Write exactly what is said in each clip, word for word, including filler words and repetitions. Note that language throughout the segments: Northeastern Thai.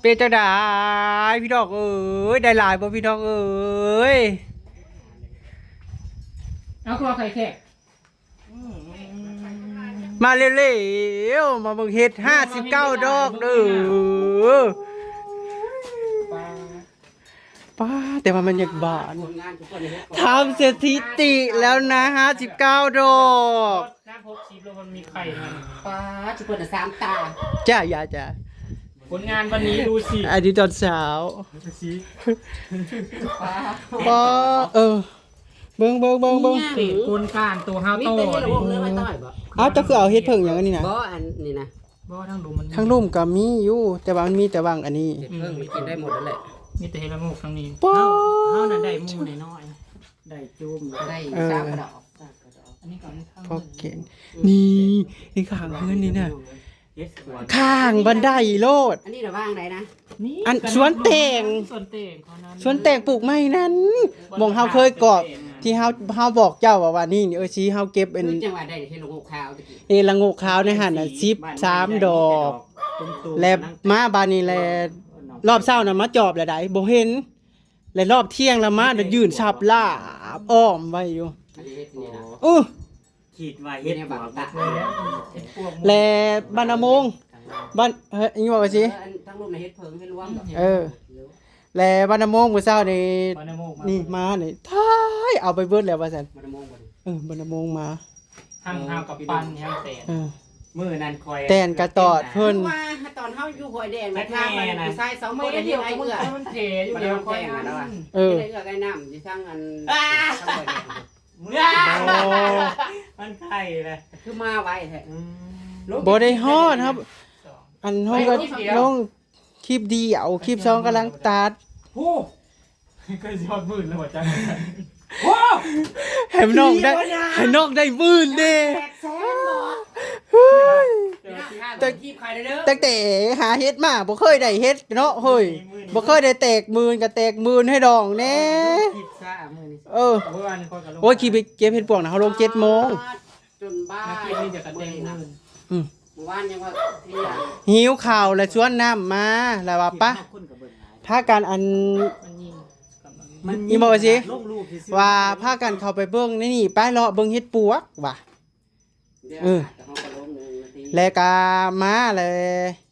เป็นจังได๋พี่น้องเอ้ย ได้หลายบ่พี่น้องเอ้ย เอาครัวไข่แขก มาเร็วๆ มาเบิ่งเห็ดห้าสิบเก้าดอกเด้อ ป้า แต่ว่ามันอยากบาน ทำสถิติแล้วนะ ห้าสิบเก้าดอก นับหกสิบแล้วมันมีไข่มัน ป้า ทุกคนน่ะสามตา จ้า อย่าจ้า ผลงานวันนี้ดูสิ อันนี้ตอนเช้า ดูสิ ป้า ป้า เออ เบิ่ง เบิ่ง เบิ่ง เบิ่ง นี่ไง เตะกลก้านตัวเฮา มี ต่อ แต่เห็ดละโงกเนื้อไว้ต่อยบ่ เอ้า เจ้าคือเอาเห็ดเผิ่งหยังอันนี้นะ บ่ อันนี้นะ บ่ ทั้งลุ่มมัน ทั้งลุ่มก็มีอยู่ แต่ว่ามันมีแต่หว่างอันนี้ เห็ดเผิ่งมันกินได้หมดนั่นแหละ มีแต่เห็ดละโงกทั้งนี้ ป้า เฮา เฮานั่นได้หมู่น้อยๆ ได้จุ่ม ได้ เออ ซากกระดอก อันนี้ก็มีข้าง พอเก่ง นี่ นี่ข้างเฮือนนี่นะ เฮ็ดสวน ข้างบันไดโลด อันนี้ระว่างใดนะ นี่ อันสวนแตง สวนแตงเขานั้น สวนแตงปลูกใหม่นั้น หม่องเฮาเคยกอบ ที่เฮา เฮาบอกเจ้าว่า ว่านี่ นี่ เออ สิเฮาเก็บเป็น คือจังหวะใดเห็นหลวงขาวตะกี้ เอ ละโงกขาวในหั่นน่ะ สิบสามดอก และมาบาดนี้แหละ รอบเช้าน่ะมาจอบแล้วใด๋ บ่เห็น และรอบเที่ยงแล้วมาน่ะยืนสับลาบอ้อมไว้อยู่ อันนี้เฮ็ดนี่นะ อื้อ คิดว่าเฮ็ดปวกหมดเลย และบ้านนาโมง บ้าน เฮ้ย อีหยังว่าสิ เออ อันทั้งลุ่มน่ะเฮ็ดเผิงเฮ็ดรวมบ่ เออ และบ้านนาโมงมื้อเช้านี่ บ้านนาโมงมา นี่มานี่ ท้ายเอาไปเบิดแล้วว่าซั่น บ้านนาโมงบ่นี่ เออ บ้านนาโมงมา หั่นข้าวกับปั้นหั่นแตน เออ มื้อนั้นคอย แตนกะตอดเพิ่น ว่าตอนเฮาอยู่ห้วยแดงนะ แม่นะ ทางมันผู้ชายสองคน เมื่อเดียว เฮ็ดไอ้เอื้อ มันเทอยู่แล้ว คอยนั่น เออ เฮ็ดไอ้เอื้อไอ้น้ำอยู่ทางอัน อ่า ทางห้วยแดง เมื่อ โอ้ มันไข่เลย คือมาไวแท้ อืม บ่ได้ฮอดครับ อันห้องก็ เฮ้ย ลงคลิปเดียว คลิปสองกำลังตัด โอ้ ก็ยอดหมื่นแล้วหัวใจ โอ้ ให้น้องได้ ดีแล้วนะ ให้น้องได้หมื่นเด้ แปดแสนบ่ เฮ้ย เดี๋ยวนะ แต่ คลิปขายเด้อ ตั้งแต่หาเห็ดมาบ่เคยได้เห็ดเนาะเฮ้ย บ่เคยได้แตกหมื่นก็แตกหมื่นให้น้องแน่ คลิปซ่ามื้อนี้ เออ เมื่อวานนี้ข้อยก็ลง โอ้ย คลิปไปเก็บเห็ดปวกนะ เฮาลงเจ็ดโมง จนบ้า มาคลิปนี้เดี๋ยวก็แตกหมื่น อืม เมื่อวานยังว่าเที่ยง หิวข้าวแล้วชวนน้ำมา แล้วว่าปะ พากันอัน มันยิง มันยิง อีหมอสิ ลงรูปซื่อๆ ว่าพากันเข้าไปเบิ่งในนี่ ไปเลาะเบิ่งเห็ดปวกว่ะ เดี๋ยว เออ แต่เขาก็ลงหนึ่งนาที แล้วก็มาเลย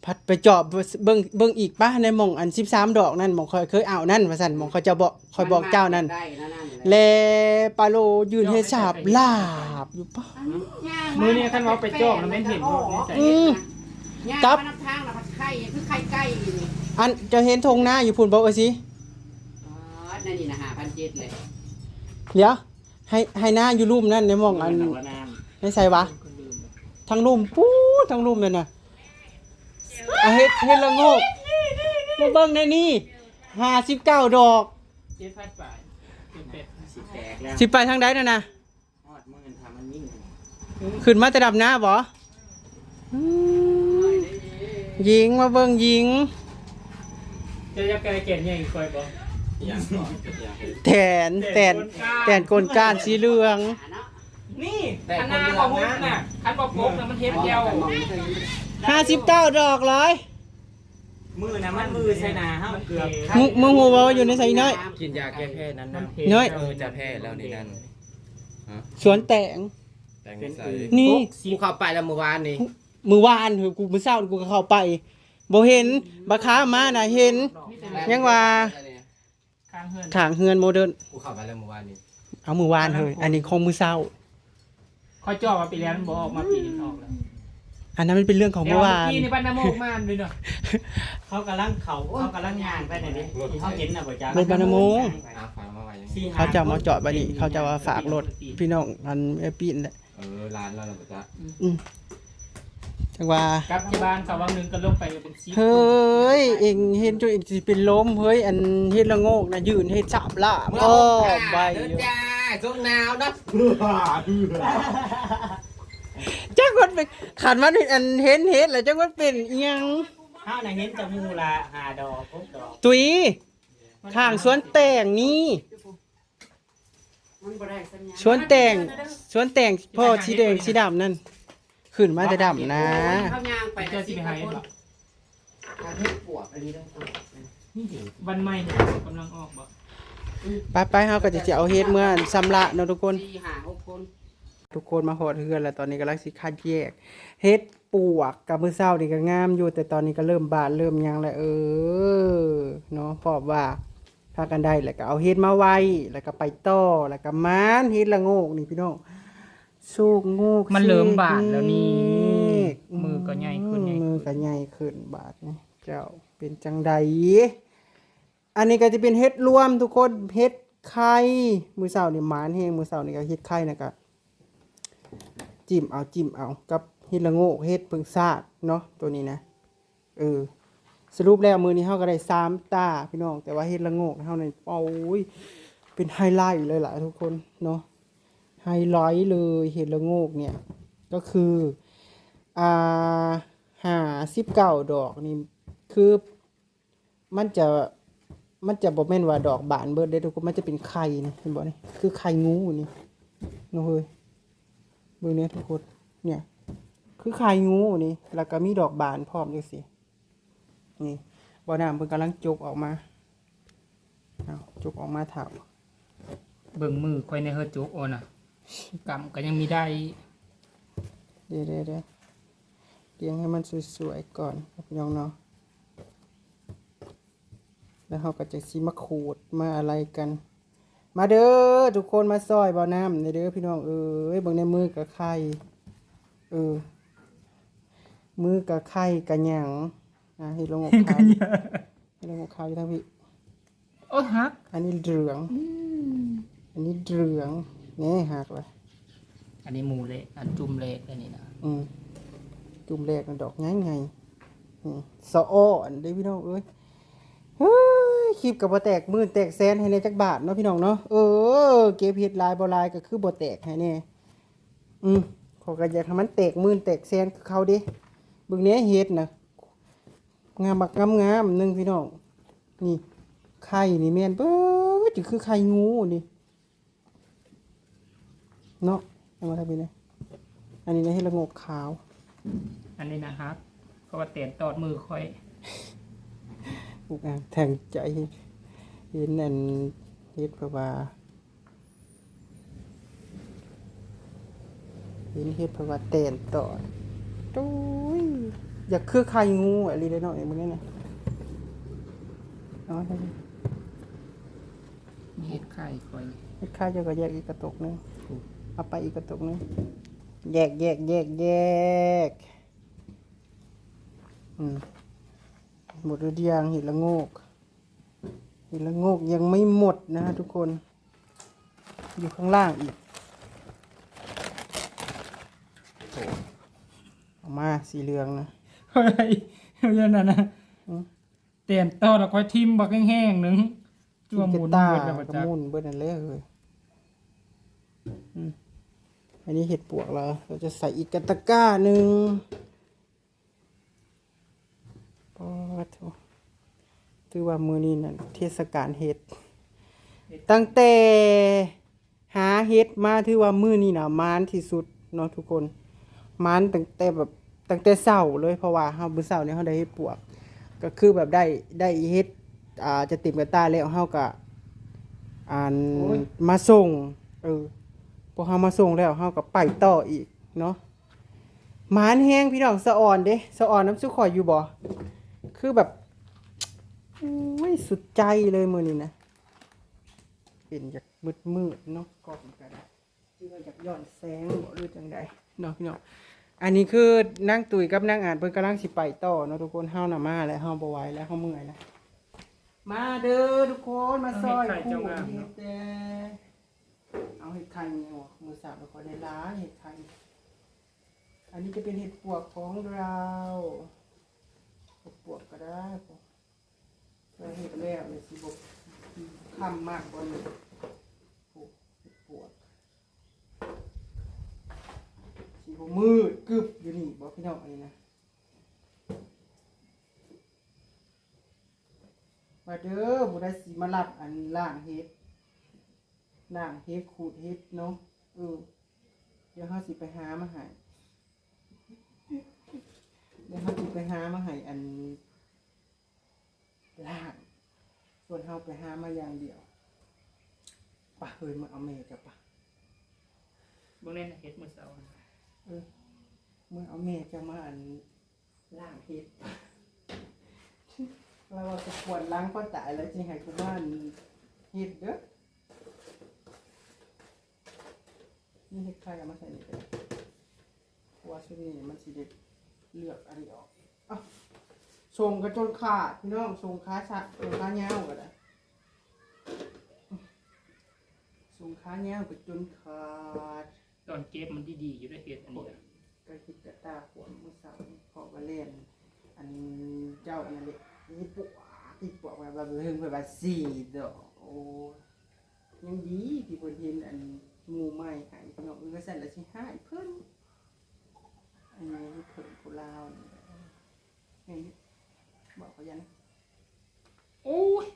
พัดไปจอบเบิ่ง เบิ่งอีกปะ ในหม่องอันสิบสามดอกนั่น หม่องข้อยเคยเอานั่น ว่าซั่น หม่องข้อยจะบอก ข้อยบอกเจ้านั่น มันได้นั่นนั่นแหละ และปาโลยืนเฮ็ดสาบลาบอยู่ปะ มื้อนี้คันว่าไปจอบแล้วแม่นเห็นโลดในใส อืม ย่าง กับ มาน้ำทางแล้วผัดไข่ คือไข่ไก่อยู่นี่ อันเจ้าเห็นทงนาอยู่พุ่นบ่เอ้ยสิ อ๋อ นั่นนี่นะ ห้าพันเจ็ดเลย เดี๋ยว ให้ ให้นาอยู่ลุ่มนั่นในหม่องอัน ในใสวะ ทางลุ่ม ปู๊ด ทางลุ่มนั่นน่ะ อ่ะ เห็ด เห็ดละโงก มาเบิ่งในนี่ ห้าสิบเก้าดอก เจ็ดพันปลาย เจ็ดแปด สิแตกแล้ว สิไปทางใดนั่นน่ะ ฮอดหมื่น ถ้ามันยิ่ง ขึ้นมาแต่ดำนาบ่ อืม หญิง มาเบิ่งหญิง เจ้าอยากแก้เกณฑ์ใหญ่กว่าบ่ อย่างก่อน อย่าง แตน แตน แตนกลก้าน แตนกลก้านสีเหลือง นี่ แต่ คณะ คนเดียว บ่ฮุบ นะ นะ คันบ่ปกน่ะมันเฮ็ดเดียว ห้าสิบเก้าดอกเลย มือนะมันมือใส่หนาเฮาเกือบ มึง มึงฮู้บ่ว่าอยู่ในไสน้อย กินยาแก้แพ้นั้นนะ น้อย เออ จะแพ้แล้วนี่นั่น ฮะ สวนแตง แตงใส นี่ กูเข้าไปแล้วเมื่อวานนี่ มื้อวานเฮ้ย กูมื้อเช้านี่กูก็เข้าไป บ่เห็น บัดขามาน่ะเห็น ยังว่า ข้างเฮือน ข้างเฮือนโมเดิร์น กูเข้าไปแล้วเมื่อวานนี่ เอามื้อวานเฮ้ย อันนี้ของมื้อเช้า ข้อยจอบว่าปีแล้วมันบ่ออกมา ปีนี้ออกแล้ว อันนั้นมันเป็นเรื่องของเมื่อวาน แต่ว่าเมื่อกี้นี่บ้านนาโมกมาเลยเนาะ เขากำลังเขา เขากำลังย่างไปไหนนี่ เขาเห็นน่ะบ่จ๊ะ รถบ้านนาโมก อ่ะ ฝากมาไว้อย่างนี้ สี่ห้า เขาจะเอามาจอดไว้นี่ เขาจะว่าฝากรถ พี่น้องอันไอ้ปีนแหละ เออ ร้านเราน่ะบ่จ๊ะ อืม จังว่า กลับที่บ้านเขาวังหนึ่งก็ลงไปเป็นสิบ เฮ้ย เองเห็นจนเองสิเป็นลม เฮ้ย อันเห็ดละโงกนะ ยืนเห็ดสาบลาบ เมื่อ อ้อมไป เด้อจ้า ช่วงหนาวนะ จักมันเป็น ขันมันอันเห็นเห็ดแล้วจักมันเป็นอิหยัง เฮาน่ะเห็นแต่หมู่ละห้าดอก หกดอก ตุ้ย ข้างสวนแตงนี่ มันบ่ได้สัญญาณ สวนแตง สวนแตงพ่อสีแดงสีดำนั่น ขึ้นมาแต่ดำนะ เขาย่างไป เจ้าสิไปหาเห็ดบ่ หาเห็ด ปวกอันนี้ได้ นี่เดี๋ยววันใหม่เนี่ยกำลังออกบ่ ไปไปเฮาก็จะสิเอาเห็ดเมือชำระเนาะทุกคน สี่ห้าหกคน ทุกคนมาฮอดเฮือนแล้ว ตอนนี้กำลังสิคัดแยก เห็ดปวกกับมื้อเช้านี่ก็งามอยู่ แต่ตอนนี้ก็เริ่มบานเริ่มหยังแล้ว เออ เนาะ เพราะว่าพากันได้แล้วก็เอาเห็ดมาไว้ แล้วก็ไปต่อ แล้วก็หมานเห็ดละโงกนี่พี่น้อง โชคโงก มันเริ่มบานแล้วนี่ เชกเมก มือก็ใหญ่ขึ้น อืมมือก็ใหญ่ขึ้นบาดนี่ เจ้าเป็นจังใด อันนี้ก็จะเป็นเห็ดรวมทุกคน เห็ดไข่ มื้อเช้านี่หมานแฮง มื้อเช้านี่ก็เห็ดไข่นะก็จิ้มเอา จิ้มเอากับเห็ดละโงก เห็ดเพิ่งซาดเนาะ ตัวนี้นะ เออ สรุปแล้วมื้อนี้เฮาก็ได้สามตาพี่น้อง แต่ว่าเห็ดละโงกเฮานี่ โอ้ย เป็นไฮไลท์เลยล่ะทุกคนเนาะ ไฮไลท์เลย เห็ดละโงกเนี่ย ก็คือ อ่า ห้าสิบเก้าดอกนี่ คือ มันจะ มันจะบ่แม่นว่าดอกบานเบิดเด้ทุกคน มันจะเป็นไข่นี่ เห็นบ่นี่ คือไข่งูนี่ เนาะเฮ้ย เบิ่งเนี่ยทุกคน เนี่ย คือไข่งูนี่ แล้วก็มีดอกบานพร้อมจังซี่ นี่ บ่าวน้ำเพิ่นกำลังจกออกมา เอาจกออกมาเถาะ เบิ่งมือค่อยในเฮอจุกโอนะกำก็ยังมีได้ เดี๋ยวเดี๋ยวเดี๋ยวเรียงให้มันสวยๆก่อนครับพี่น้องเนาะ แล้วเฮาก็จะสิมาขูดมาอะไรกัน มาเด้อทุกคนมาซอยบ่าวน้ำเด้อพี่น้องเอ้ย เบิ่งในมือกับไข่ เออ มือกับไข่กับหยัง อ่ะ เห็ดละโงกขาว เห็ดละโงกขาวอยู่ทางพี่ โอ้หัก อันนี้เหลือง อันนี้เหลือง นี่หักเลย อันนี้หมูเละอันจุ่มเละอันนี้นะ อืม จุ่มแรกมันดอกง่ายไง อืม สะอ้อนเด้อพี่น้องเอ้ย เฮ้ย คลิปกับบ่แตกหมื่นแตกแสนให้แน่จักบาทเนาะพี่น้องเนาะ เออ เก็บเห็ดหลายบ่หลายก็คือบ่แตกให้แน่ อืม ขอยก็อยากให้มันแตกหมื่นแตกแสนคือเขาเด้ เบิ่งแหน่เห็ดนะ งามบักงามๆหนึ่งพี่น้อง นี่ ไข่นี่แม่นเบิด จะคือไข่งูนี่ เนาะ เอามาทำเป็นไง อันนี้นะเห็ดละโงกขาว อันนี้นะฮัก เพราะว่าแตนตอดมือค่อย อุกอ่างแทงใจ เห็นอันเห็ดเพราะว่า เห็นเห็ดเพราะว่าแตนตอด ตุ้ย อยากคือไข่งูอะลีเด้อเนาะ ไอ้มื้อนี้นะ เอามาทำ เห็ดไข่ค่อย เห็ดไข่เจ้าก็แยกอีกกระตกหนึง เอาไปอีกกระตกหนึง แยกแยกแยกแยก อืม หมดหรือยังเห็ดละโงก เห็ดละโงกยังไม่หมดนะฮะทุกคน อยู่ข้างล่างอีก โอ้ ออกมาสีเหลืองนะ เฮ้ยเรื่องนั้นนะ อืม แตนตอดแล้วค่อยทิ่มบักแห้งๆหนึ่งจั่วหมุน ตา เบิดแล้ว ก บ่ ระ จัก มุนเบิดนั่นเลยเฮ้ย อืม อันนี้เห็ดปวกแล้ว เราจะใส่อีกกระตะกร้าหนึ่ง ป๊าดโถ ถือว่ามื้อนี้นั่นเทศกาลเห็ด ตั้งแต่หาเห็ดมาถือว่ามื้อนี้นะหมานที่สุดเนาะทุกคน หมานตั้งแต่แบบตั้งแต่เช้าเลย เพราะว่าเฮามื้อเช้านี้เฮาได้เห็ดปวก ก็คือแบบได้ได้เห็ด อ่า จะเต็มกระตาแล้วเฮาก็ อัน โอ้ย มาส่ง เออ พวกเฮามาส่งแล้วเฮาก็ไปต่ออีกเนาะ หมานแฮงพี่น้อง สะออนเด้ สะออนน้ำซุปข่อยอยู่บ่ คือแบบ โอ้ย สุดใจเลยมื้อนี้นะ เป็นอยากมืดๆเนาะ กล้องก็ได้ คือว่าอยากย้อนแสงบ่หรือจังใดเนาะพี่น้อง อันนี้คือนางตุ้ยกับนางอาจเพิ่นกำลังสิไปต่อเนาะทุกคน เฮาน่ะมาแล้ว เฮาบ่ไหวแล้ว เฮาเมื่อยแล้ว มาเด้อทุกคน มาซอย เอาเห็ดไข่เจ้างามเนาะ ขูดเห็ดแด่ เอาเห็ดไข่นี่ออก มื้อเช้าเราก็ได้หลายเห็ดไข่ อันนี้จะเป็นเห็ดปวกของเรา เห็ดปวกก็ได้ เราเห็ดแล้วเลยสิบกคำมากกว่านี้ โอ้ เห็ดปวก สิบมืดกึบอยู่นี่บอกพี่น้องอันนี้นะ มาเด้อ ผู้ใดสิมารับอันล่างเห็ด ล่างเห็ด ขูดเห็ดเนาะ เออ เดี๋ยวเฮาสิไปหามาให้ เดี๋ยวเฮาสิไปหามาให้อัน ส่วนเฮาไปหามาอย่างเดียว ปะเฮ้ย มึงเอาแม่เจ้าปะ เบิ่งแน่นะ เฮ็ดมื้อเช้าหั่น เออ มึงเอาแม่เจ้ามาอันล้างเฮ็ด เราว่าจะปวดหลังก็ตายแล้ว จริงให้กูมาอันเฮ็ดเด้อ นี่เฮ็ดไข่เอามาใส่นี่ก็ได้ เพราะว่าชุดนี้มันสิได้เลือกอันนี้ออก อ่ะ ส่งกระจนขาดพี่น้อง ส่งขาสั้น ส่งขายาวก็ได้ ส่งขายาวกระจนขาด ตอนเก็บมันดีๆอยู่ได้เฮ็ดอันนี้นะ ก็คิดกระตาขวมมื้อเช้านี่ เพราะว่าเล่น อันเจ้าอันนั้นเลย อีปวก อีปวกว่า ว่าเพิ่งไปว่าสี่ดอก โอ้ ยังดีที่เพิ่นเห็นอันหมู่ใหม่ให้พี่น้อง เออ ซั่นละสิหายเพิ่น อันนี้เพิ่นผู้ลาวนี่ นี่ บอกเขายัง โอ้ย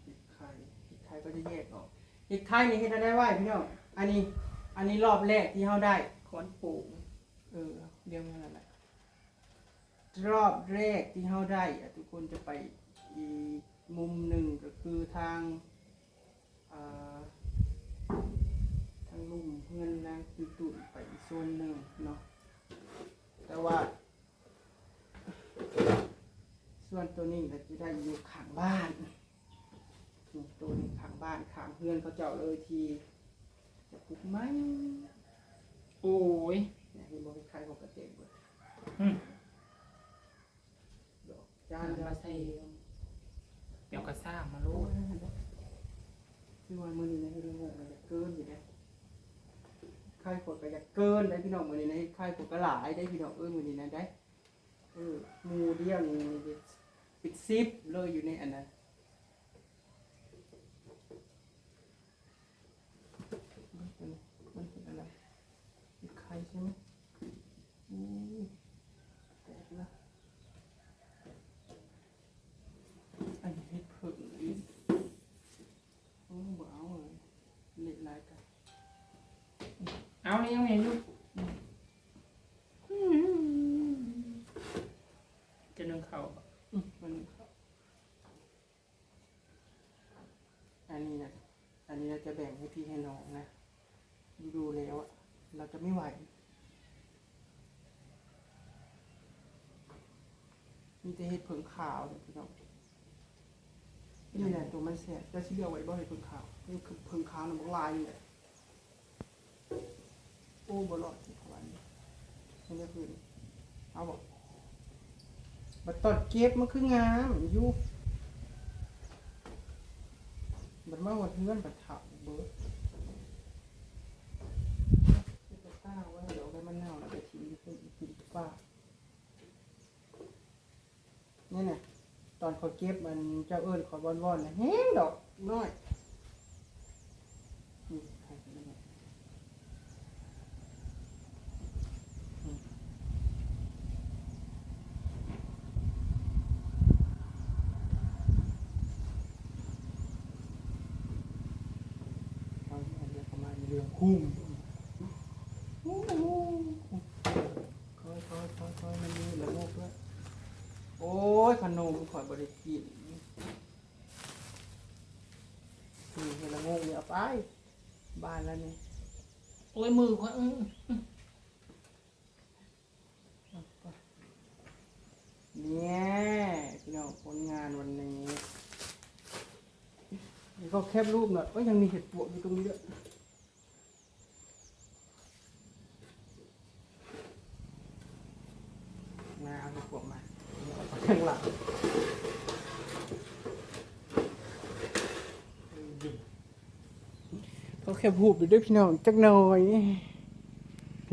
เห็ดไข่ เห็ดไข่ก็จะแยกออก เห็ดไข่นี่เฮ็ดได้ไวพี่น้อง อันนี้ อันนี้รอบแรกที่เฮาได้ ค้อนโป่ง เออ เรียกว่าอะไร รอบแรกที่เฮาได้อะ ทุกคนจะไปอีกมุมหนึ่งก็คือทาง อ่า ทางลุ่มเฮือนนางตุ่นๆไปอีกโซนหนึ่งเนาะ แต่ว่า ส่วนตัวนี้ก็จะได้อยู่ข้างบ้าน นี่ตัวนี้ข้างบ้าน ข้างเฮือนเขาเจ้าเลยที่จะปลูกไม้ โอ้ย เนี่ย เห็นบ่ เห็ดไข่ของกระเต็มเบิด อืม ดอกจาน เอามาใส่ ดาวเรือง เดี๋ยวก็สร้างมาโลด คือว่ามื้อนี้นะ เฮ็ดละโงกมันจะเกินอยู่นะ ไข่ขวดก็อยากเกินได้พี่น้อง มื้อนี้นะ เฮ็ดไข่ขวดก็หลายได้พี่น้อง เอ้ย มื้อนี้นะได้ เออ หมู่เดียวนี่เป็นสิบเลยอยู่ในอันนั้น มันเป็น มันเป็นอะไร เป็นไข่ใช่ไหม อืม แตกละ อันนี้เห็ดเผิ่งอีก โอ้ บ่เอาเลย เละหลายกัน เอานี่ยังเห็นอยู่ อืม อืม จะนึ่งข้าวบ่ อืม มันนึ่งข้าว อันนี้นะ อันนี้เราจะแบ่งให้พี่ให้น้องนะ ดูแล้วอะ เราจะไม่ไหว มีแต่เห็ดเผิ่งขาวเนี่ยพี่น้อง นี่แหละตัวมันแซ่บ แต่สิเลือกไว้บ่ เห็ดเผิ่งขาว นี่คือเผิ่งขาวน่ะบักหลายนี่แหละ โอ้ บ่รอดสิเขาว่านี่ มันจะคืน เอาบ่ บัดตอนเก็บมันคืองามอยู่ บัดมาฮอดเฮือนบัดเฒ่าเบิด เก็บไปตากไว้ เดี๋ยวเอาไว้มันเน่าแล้วไปทิ้งอยู่พุ่น กินป่า นี่น่ะ ตอนเขาเก็บมันเจ้าเอิ้นเขาว่อนๆน่ะ แฮงดอกน้อย อืม อืม เอาอันเดียวประมาณเรื่องคุ้ม โอ้โห ค่อยๆๆๆ มันมีละโงกด้วย โอ้ย ขนมข่อยบ่ได้กิน นี่เห็ดละโงกนี่เอาไป บ้านแล้วนี่ โอ้ย มือข่อย อื้อ เนี่ย พี่น้อง ผลงานวันนี้ นี่ก็แคบรูปหน่อย ก็ยังมีเห็ดปวกอยู่ตรงนี้ด้วย มาเอาเห็ดปวกมา เอาไปข้างหลัง ก็แคบรูปอยู่ด้วยพี่น้อง จักหน่อย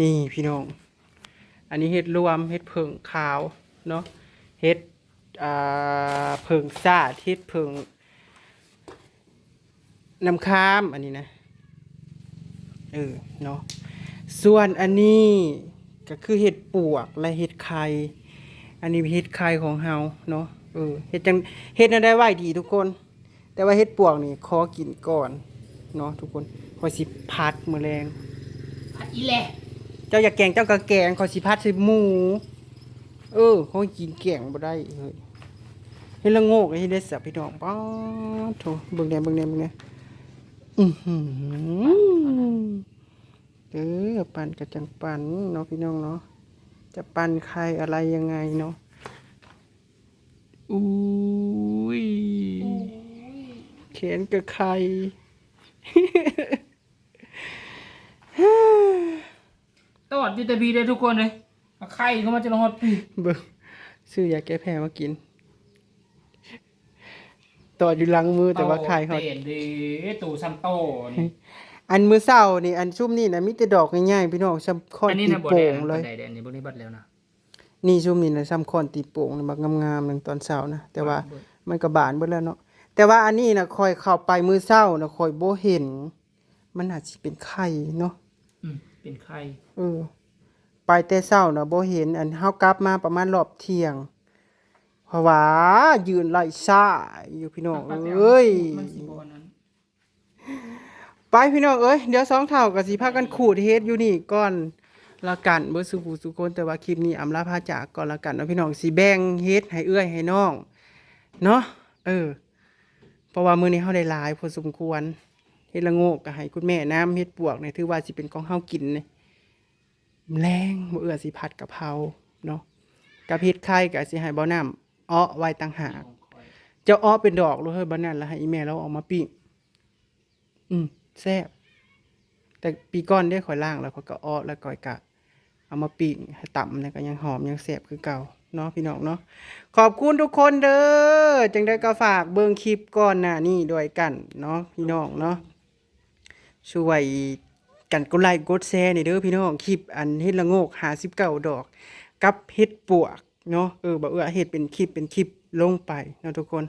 นี่พี่น้อง อันนี้เห็ดรวม เห็ดเผิ่งขาวเนาะ เห็ด อ่า เผิ่งสาด เห็ดเผิ่งน้ำค้าม อันนี้นะ เออ เนาะ ส่วนอันนี้ก็คือเห็ดปวกและเห็ดไข่ อันนี้เห็ดไข่ของเฮาเนาะ เออ เห็ดจัง เห็ดแนวใดไว้ดีทุกคน แต่ว่าเห็ดปวกนี่ขอกินก่อนเนาะทุกคน ข้อยสิผัดมื้อแลง ผัดอีแหละ เจ้าอยากแกงเจ้าก็แกง ข้อยสิผัดใส่หมู เออ ข้อยกินแกงบ่ได้เฮ้ย เฮ็ดละโงกเฮ็ดได้สับพี่น้องป๊าดโถเบิ่งแหน่เบิ่งแหน่เบิ่งแหน่อื้อหือเออปั่นกะจั่งปั่นเนาะพี่น้องเนาะ จะปั่นไข่อะไรยังไงเนาะ อุ้ย แขนกะไข่ ตอดอยู่แต่พีได้ทุกคนเลยเอาไข่เข้ามาจะรอดปี เบิ่งซื้อยาแก้แพ้มากิน ตอดอยู่หลังมือแต่ว่าไข่ฮอด เต็นดีตูซ้ำโตนี่ อันมื้อเช้านี่อันซุมนี่นะมีแต่ดอกใหญ่ๆพี่น้องซ้ำค้อน อันนี้ ตี นะบ่ โป่ ได้ ง นะ เลย บ่ได้อันนี้บ่ได้บัดแล้วนะ นี่ซุมนี่นะซ้ำค้อนตีโป่งนี่บักงามๆหนึ่งตอนเช้านะแต่ว่า เบิ่ง มันก็บานเบิดแล้วเนาะแต่ว่าอันนี้นะคอยเข้าไปมื้อเช้านะคอยบ่เห็น มันอาจสิเป็นไข่เนาะ อืมเป็นไข่ เออ ไปแต่เช้านะบ่เห็น อันเฮากลับมาประมาณรอบเที่ยง เพราะว่ายืนไล่ซ่าอยู่พี่น้องเอ้ย มันสิบ่อันนั้น ไปพี่น้องเอ้ย เดี๋ยวสองเฒ่าก็สิพากันขูดเห็ดอยู่นี่ก่อนละกันเบิดสู่ผู้สู่คน แต่ว่าคลิปนี้อำลาพาจากก่อนละกันเนาะพี่น้อง สิแบ่งเห็ดให้เอื้อยให้น้องเนาะ เออ เพราะว่ามื้อนี้เฮาได้หลายพอสมควร เห็ดละโงกก็ให้คุณแม่นำ เห็ดปวกนี่ถือว่าสิเป็นของเฮากินนี่ แลงมื้อเอื้อสิผัดกะเพราเนาะ กับเห็ดไข่ก็สิให้เบาน้ำเอาะไว้ต่างหาก เจ้าเอาะเป็นดอกเลยเฮ้ย บัดนั้นแล้วให้อีแม่เราเอามาปิ้ง อืม แซ่บ แต่ปีก่อนเด้ข่อยล้างแล้วข่อยก็เอาะแล้วข่อยก็เอามาปิ้งให้ตำแล้วก็ยังหอมยังแซ่บคือเก่าเนาะพี่น้องเนาะ ขอบคุณทุกคนเด้อ จังใดก็ฝากเบิ่งคลิปก่อนหน้านี้ด้วยกันเนาะพี่น้องเนาะ ช่วยกันกดไลค์กดแชร์หน่อยเด้อพี่น้อง คลิปอันเห็ดละโงกห้าสิบเก้าดอก กับเห็ดปวกเนาะ เออ บ่าวเอื้อเฮ็ดเป็นคลิปเป็นคลิปลงไปเนาะทุกคน